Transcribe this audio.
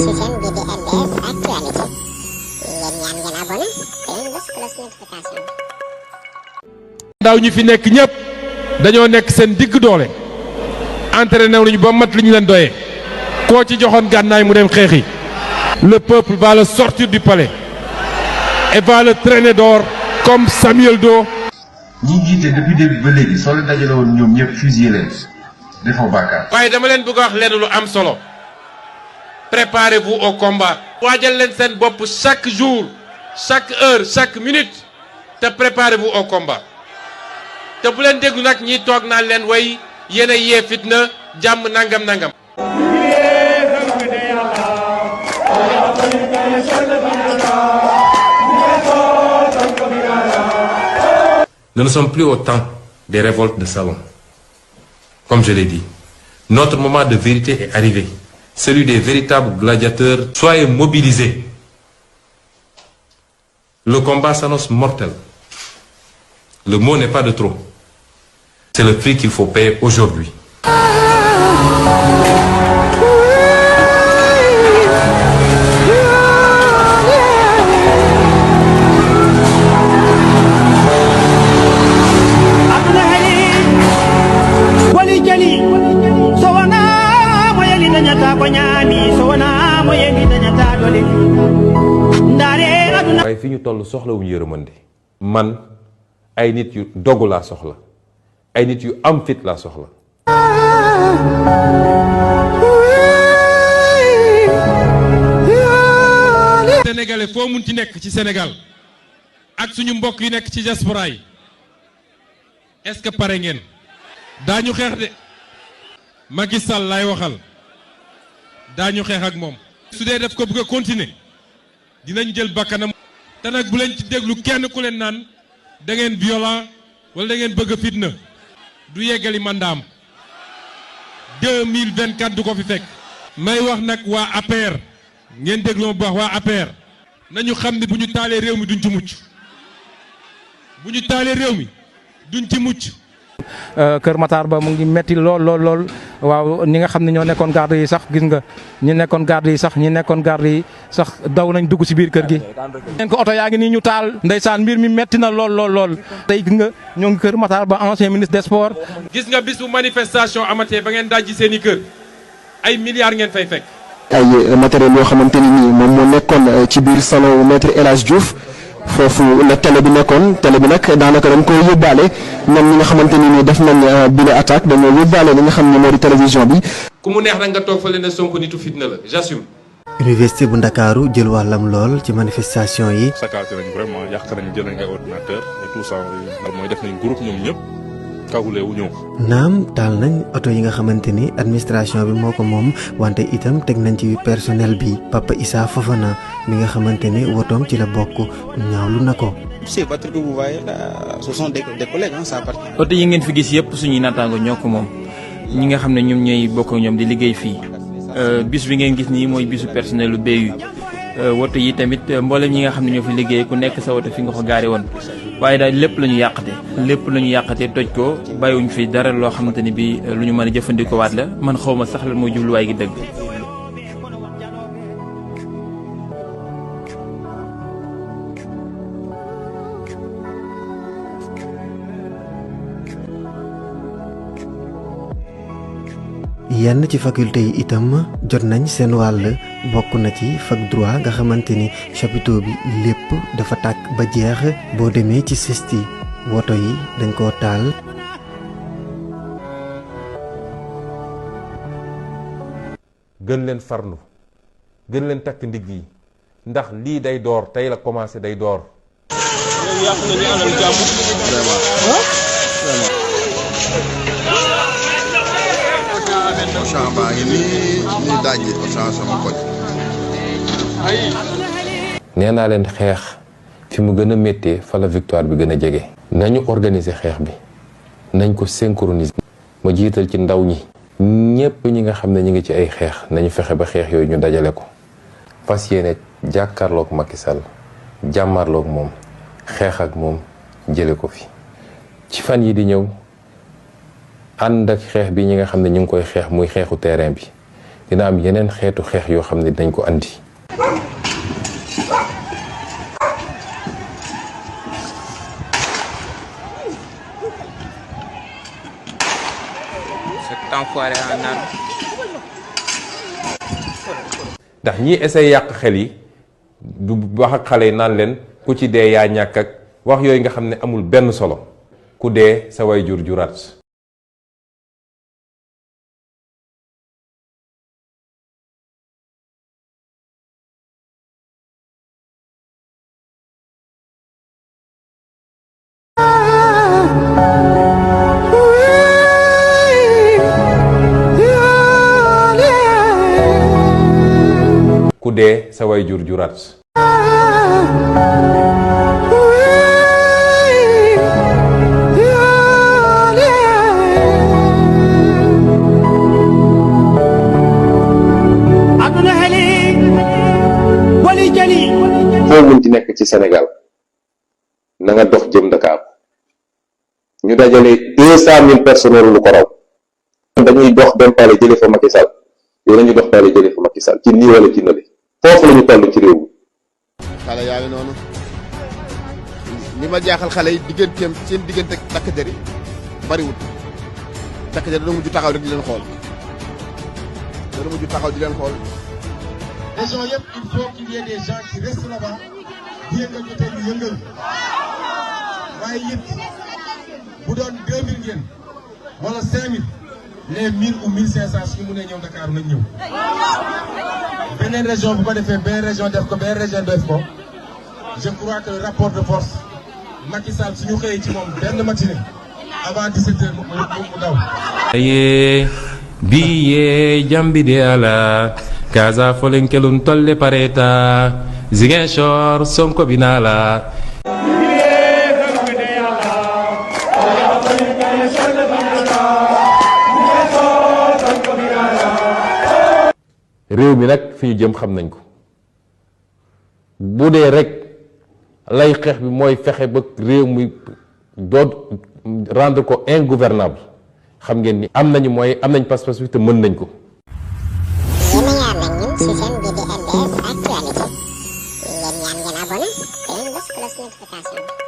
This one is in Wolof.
ci chaîne bi di LDS Actualité ngeen ñaan ngeen abonné te ngeen bës cloche notification. ndaw ñi fi nekk ñëpp dañoo nekk seen digg doole entraîné nañu ba mat li ñu leen doyee koo ci joxoon gànnaay mu dem xeexi. Le peuple va le sortir du palais et va le traîner dehors comme Samuel Doe. ñi jiite depuis début ba léegi soo leen dajale woon ñoom ñëpp fusillé leen defoo bàkkaar. waaye dama leen bëgg a wax leen lu am solo préparez-vous au combat. waajal leen seen bopp chaque jour chaque heure chaque minute te préparez-vous au combat te bu leen déglu nag ñiy toog naan leen way yéen a yee fitna jàmm nangam nangam. Nous ne sommes plus au temps des révoltes de salon. Comme je l'ai dit, notre moment de vérité est arrivé. Celui des véritables gladiateurs. Soyez mobilisés. Le combat s'annonce mortel. Le mot n'est pas de trop. C'est le prix qu'il faut payer aujourd'hui. waaye fi ñu toll soxlawuñu yërëmande man ay nit yu dogu laa soxla ay nit yu am fit laa soxla. Sénégalais foo mun ci nekk ci Sénégal ak suñu mbokk yu nekk ci diaspora yi est-ce que pare ngeen daañu xeex de Macky Sall lay waxal daañu xeex ak moom su dee def ko bëgg a continuer dinañ jël bakkanam te nag bu leen ci déglu kenn ku leen naan da ngeen violent wala da ngeen bëgg a fitna du yeggali mandaam 2024 du ko fi fekk. may wax nag waa APR ngeen déglu ma bu baax waa APR nañu xam ne bu ñu taalee réew mi duñ ci mucc bu ñu taalee réew mi duñ ci mucc. Kër Matar ba mu ngi metti lool waaw ñi nga xam ne ñoo nekkoon garde yi sax gis nga ñi nekkoon garde yi sax daw nañ dugg ci biir kër gi. ngeen ko oto yaa ngi nii ñu taal. ndeysaan mbir mi metti na lool. tey gis nga ñoo ngi Kër Matar ba ancien ministre des sports. gis nga bis bu manifestation amatee ba ngeen dajji seen i kër ay milliards ngeen fay fekk. ay matériel yoo xamante ni nii moom moo nekkoon ci biir salon maître El Hadj Diouf foofu la télé bi nekkoon télé bi nag daanaka dañ koy yóbbaale ñoom ñi nga xamante ni nii def nañ bile attaque dañoo yóbbaale li nga xam ne moo di télévision bi. ku mu neex nag nga toog fa leen ne Sonko nitu fitna la j'assume. Université bu Ndakaaru jël wàllam lool ci manifestation yi. saccagé nañ vraiment yàq nañ jël nañ ay ordinateur et tout ça mooy def nañ groupe ñoom ñëpp kagule wu ñëw. naam taal nañ oto yi nga xamante ni administration bi moo ko moom wante itam teg nañ ci personnel bi Papa Issa Fofana mi nga xamante ni wotoom ci la bokk ñaawlu na ko. ces voitures que vous voyez là ce sont des collègues ça appartient. oto yi ngeen fi gis yëpp suñuy naataango ñoo ko moom ñi nga xam ne ñoom ñooy bokk ak ñoom di liggéey fii bis bi ngeen gis nii mooy bisu personnel lu BU woto yi tamit mboolem ñi nga xam ne ñoo fi liggéey ku nekk sa woto fi nga ko gaare woon waaye daal lépp la ñu yàqate toj ko bàyyiwuñ fi dara loo xamante ni bi lu ñu mën a jëfandikoo waat la man xawma sax la mooy jubluwaay gi dëgg. yenn ci faculté yi itam jot nañ seen wàll bokk na ci fac droit nga xamante ni chapiteau bi lépp dafa tàkk ba jeex boo demee ci CESTI woto yi dañ koo taal. gën leen farlu gën leen takk ndigg yi ndax lii day door tey la commencé day door. yàq nañu alal jàmm vraiment. Auchan baa ngi nii ñu dajji Auchan sama koñ. nee naa leen xeex fi mu gën a méttee fa la victoire bi gën a jege. nañu organiser xeex bi nañ ko synchroniser. ma jiital ci ndaw ñi. ñépp ñi nga xam ne ñu ngi ci ay xeex nañu fexe ba xeex yooyu ñu dajale ko. fas yéene jàkkaarloog Macky Sall jàmmarloog moom xeex ak moom jële ko fi. ci fan yi di ñëw ànd ak xeex bi ñi nga xam ne ñu ngi koy xeex muy xeexu terrain bi dina am yeneen xeetu xeex yoo xam ne dinañ ko andi. ndax ñi essayé yàq xel yi du wax ak xale yi naan leen ku ci dee yaa ñàkk ak wax yooyu nga xam ne amul benn solo ku dee sa way jur juraat. ku dee sa way jur juraat. foo mun ci nekk ci Sénégal na nga dox jëm Dakar ñu dajale 200 000 personnes lu ko raw dañuy dox dem pale jële fa Macky Sall yow nañu dox pale jële fa Macky Sall ci nii wala ci nële foofu la ñu toll ci réew mi. xale yaa ngi noonu li ma jaaxal xale yi digganteem seen diggante takk der yi bariwul takk der dana mujj taxaw rek di leen xool région yëpp il faut qu'il y ait des gens qui restent là-bas bu yëngal jotee ñu yëngal waaye it bu doon 2000 ngeen wala 5000 les 1000 ou 1500 suñu mënee ñëw Dakar nañ ñëw. beneen région bu ko defee beneen région def ko beneen région def ko je crois que le rapport de force Macky Sall suñu xëyee ci moom benn matinée avant 17h mu daw. biye jambide ala Casa folenkelun tolle pareta Ziguinchor Sonko binala. réew mi nag fi ñu jëm xam nañ ko bu dee rek lay xeex bi mooy fexe ba réew mi doo rendre ko ingouvernable xam ngeen ni am nañu mooy am nañ pas-pas bi te mën nañ ko. yéen a ngi ànd ak ñun ci seen bii di MBS Actualité ngeen ñaan ngeen abonné te ngeen bës cloche notification.